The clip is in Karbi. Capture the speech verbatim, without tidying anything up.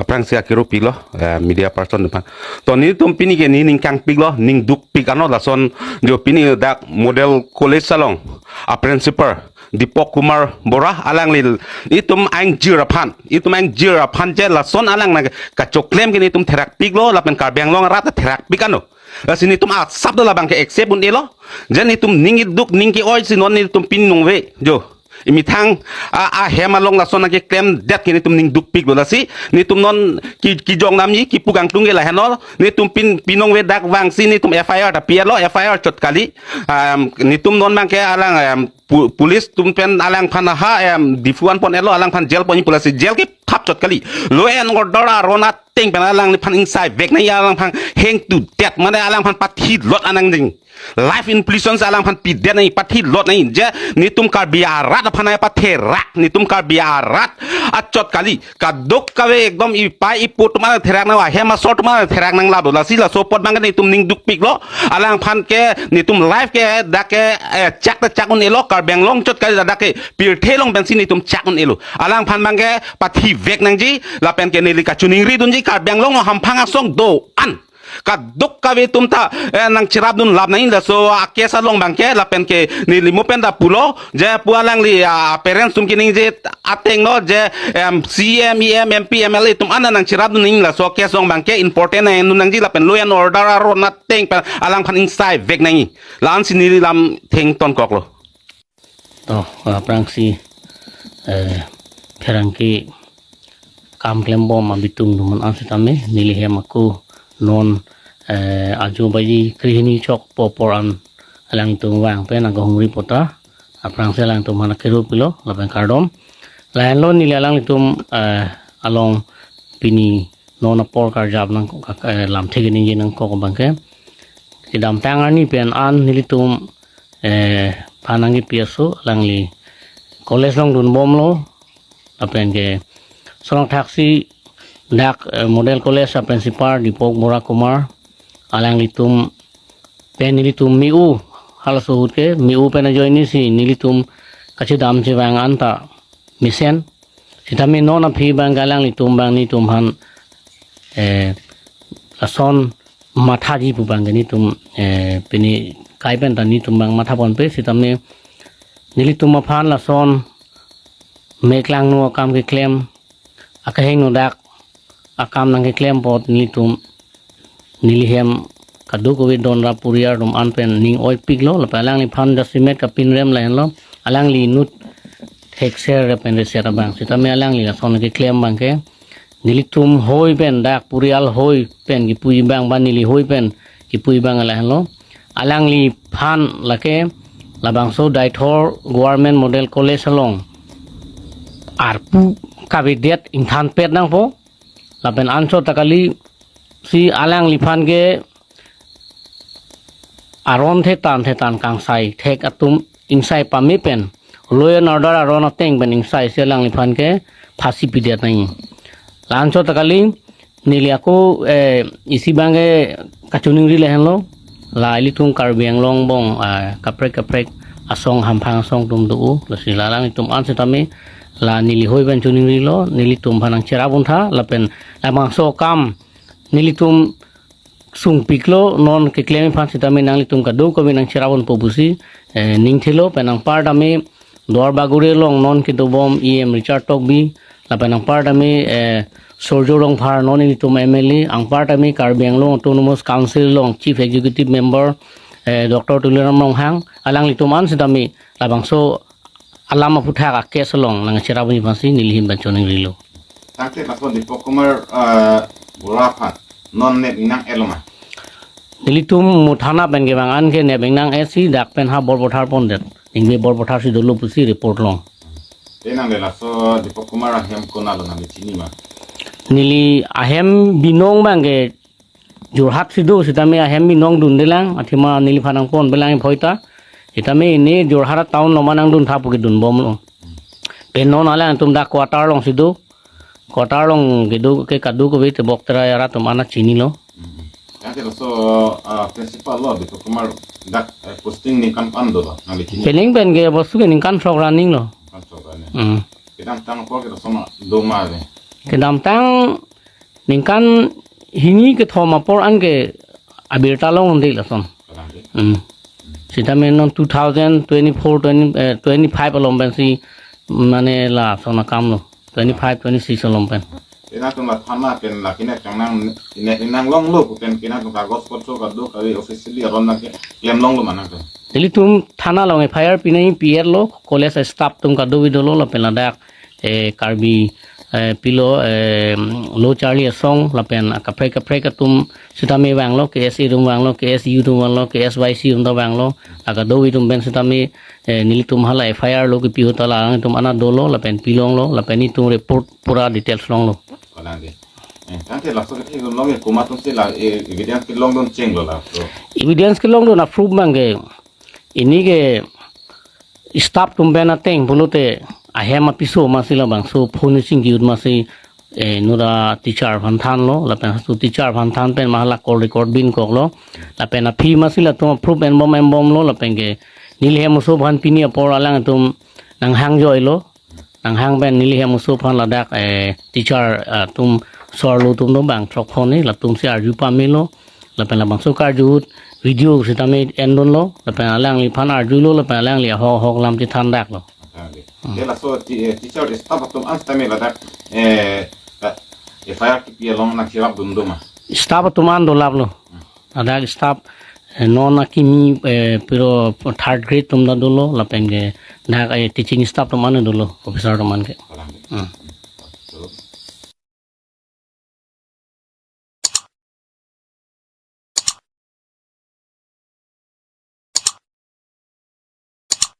Aphrangsi akero piklo, eh, media person aphan. To netum pini ke ne ning kangpiklo, ning dukpik ano lason jo pini dak model college along a principal Deepak Kumar Bora alangli itum angjir aphan, itum angjir aphan je lason alang nangkachoklem ke netum therakpiklo lapen Karbi Anglong arat therakpik ano. Lasi netum asap do labang ke accept un-elo. Je netum ning iduk ning ke-oi si non netum pini ningve jo. Imethang a, ahem along lason nangkeklemdet ke netum ning dukpiklo lasi. Netum non ki, kijong namji kipu kangtung ke lahenlo. Netum pin, pini ningve dak vangsi netum F I R ta pi-etlo, F I R chot kali. Um, netum non abang ke alang, um, pu-, police atum pen alangphan ha, em, Diphu an pon-etlo, alangphan jail ponji pu lasi jail ke thap chot kali. Law and order aron ateng pen alangliphan ingsai vek nangji, alangphan hang to death, mane alangphan pathi lot an nangji. Life imprisonment alangphan pidet nangji, pathi lot nangji. Je netum Karbi arat aphan nangpatherak, netum Karbi arat achot kali. Kadokave ekdom ipei ipo atum an therak nang, ahem asor atum an therak nang lado. Lasi laso apot abang ke netum ning dukpiklo. Alangphan ke netum life ke dak ke, eh, chak ta chak un-elo, Karbi Anglong chot kali, dak ke pirthe along pensi netum chak un-elo. Alangphan abang ke pathi vek nangji lapen ke neli kachiningri dunji Karbi Anglong hamphang asong do-an kadokave atum ta, eh, nangcherap dun lap nangji laso a case along abang ke lapen ke neli mo pen ta pulo je pu alangli, ah, parents atum keningje ateng lo je, em, C M, E M, M P, M L A atum an nangcherap dun nangji laso case along abang ke important nang nun nangji lapen law and order aron ateng pen alangphan ingsai vek nangji. La-ansi neli lam thengton koklo. To, aphrangsi, eh, pherangke kam klembom abitung atum an setame neli hem ako non, eh, ajo baji krehini chok po apor an alangtum vang pen nangkahumri apot ta aphrangsi alangtum aphan akero pilo lapen kardom. Lahenlo neli alangtum, eh, along pini non apor karjap nang, eh, lamthe keningje nangkok abang ke kedamtang arni pen an nelitum, eh, phan nangkepi aso alangli college along dunbomlo lapen ke sonong thaksi dak, eh, model college a principal Deepak Bora Kumar alanglitum pen nelitum me-u, halaso ahut ke me-u pen ajoinesi nelitum kachedam chevang anta mesen. Setame non aphi abang ke alanglitum abang netum aphan, eh, lason mathaji pu abang ke netum, eh, pini kai pen ta netum abang matha ponpe setame nelitum aphan lason meklangno akam keklem, akehingno dak akam nangkeklem apot nelitum neli hem kadokave don ra puriar atum an pen ning oipiklo lapen alangliphan jasemet kapinrem lahenlo alangli inut thekser lapen reser abang setame alangli lason keklem abang ke nelitum hoi pen dak purial hoi pen kipuji abang ba neli hoi pen kipuji abang lahenlo alangliphan lake labangso Deithor Government Model College along arpu kavedet ingthanpet nangpo lapen anchot ta kali si alangliphan ke aron thetan thetan kangsai thek atum ingsai pame pen law and order aron ateng pen ingsai si alangliphan ke phasi pidet nangji. La anchot ta kali neli ako, eh, isi abang ke kachiningri lahenlo la ilitum Karbi Anglong angbong, ah, kaprek kaprek asong hamphang asong atum do-o lasi la alanglitum an setame la neli hoi pen chiningrilo nelitum aphan nangcherap untha lapen labangso akam nelitum sungpiklo non keklem aphan setame nanglitum kadokave nangcherap unpo pusi, eh, ningthelo pen anparta me Duar Bagori along non kedobom E M Richard Tokbi lapen anparta me, eh, Surjya Rongphar non ilitum M L A anparta me Karbi Anglong Autonomous Council along Chief Executive Member, eh, Doctor Tuliram Ronghang alanglitum an setame labangso alam aphuthak a case along nangcherap unji aphansi neli hem pen chiningrilo. Tangte laso Deepak Kumar, eh, Bora aphan non nep ingnang-etlo ma? Nelitum mo thana pen kevang an ke nep ingnang-et si dak pen ha Borpathar pondet. Ningve Borpathar si dolo pusi report long. Te nangli laso Deepak Kumar ahem konatlo nangli chini ma? Neli ahem binong abang ke Jorhat si do setame ahem binong dundelang athema neliphan nangponpelang phoi ta. Setame ne Jorhat town along ma nangduntha pu kedunbomlo. Pen non alangtum dak quarter along si do. Quarter along kedo ke kadokave tebok terai arat atum an chinilo. Hmm. Tangte laso, ah, principal lo Deepak Kumar dak, eh, posting ningkan ko-an dolo nangli chini? Kening pen ke bostu ke ningkan throk ra ninglo. Ningkan throk ra ning. Hmm. Kedamtang apor ke laso ma do ma le? Kedamtang Ningkan hini kethom apor anke abirta longde lason. Kalang de. Hmm. Sitame non two thousand twenty-four, twenty, eh, twenty-five along pensi mane lason akam lo. Twenty-five, twenty-six along pen. Ina tum la thana pen la kine chang nang ine inang longlo pu pen kina tum kagos potso kado kari officially aron nang ke klem longlo ma nangtum. Nelitum thana along F I R pinai P R lo, college staff atum kado-vi dolo lapen ladak, eh, Karbi, eh, pilo, eh, lo charli asong lapen kaprek kaprek atum sitame vanglo, K S A atum vanglo, K S U atum vanglo, K S Y C atum ta vanglo, la kado-vi atum pen sitame, eh, nelitum hala F I R lo kipi ahut ta la alangtum anat dolo lapen pilonglo lapen nelitum report pura details longlo. Kalang de. Eh, tangte laso ke long ke komat atumsi la, eh, evidence kelongdun chenglo laso. Evidence kelongdun a-proof abang ke ini ke staff atum pen ateng pulote ahem apiso masi labangso phone chingki ahut masi, eh, nura teacher aphan thanlo lapen halaso teacher aphan than pen ma hala call record binkoklo lapen aphi masi latum a-proof enbom enbomlo lapen ke neli hem oso aphan pini apor alangtum nanghangjoilo. Nanghang pen neli hem oso aphan ladak, eh, teacher, ah, atum sarlo atum do bang throk phone latumsi arju pamelo. Lapen labangso karju ahut video sitame endunlo. Lapen alangliphan arjulo lapen alangli ahok ahok lam chethandaklo. Kalang de. Hmm. Ke laso ti-, eh, teacher staff atum an sitame ladak, eh, ka-, F I R kipi along nang cherapdun do ma? Staff atum an dolaplo. Hmm. Ladak staff, eh, non akimi, eh, piro third grade atum ta dolo lapen ke dak, eh, teaching staff atum an dolo, officer atum an ke. Kalang de. Hmm.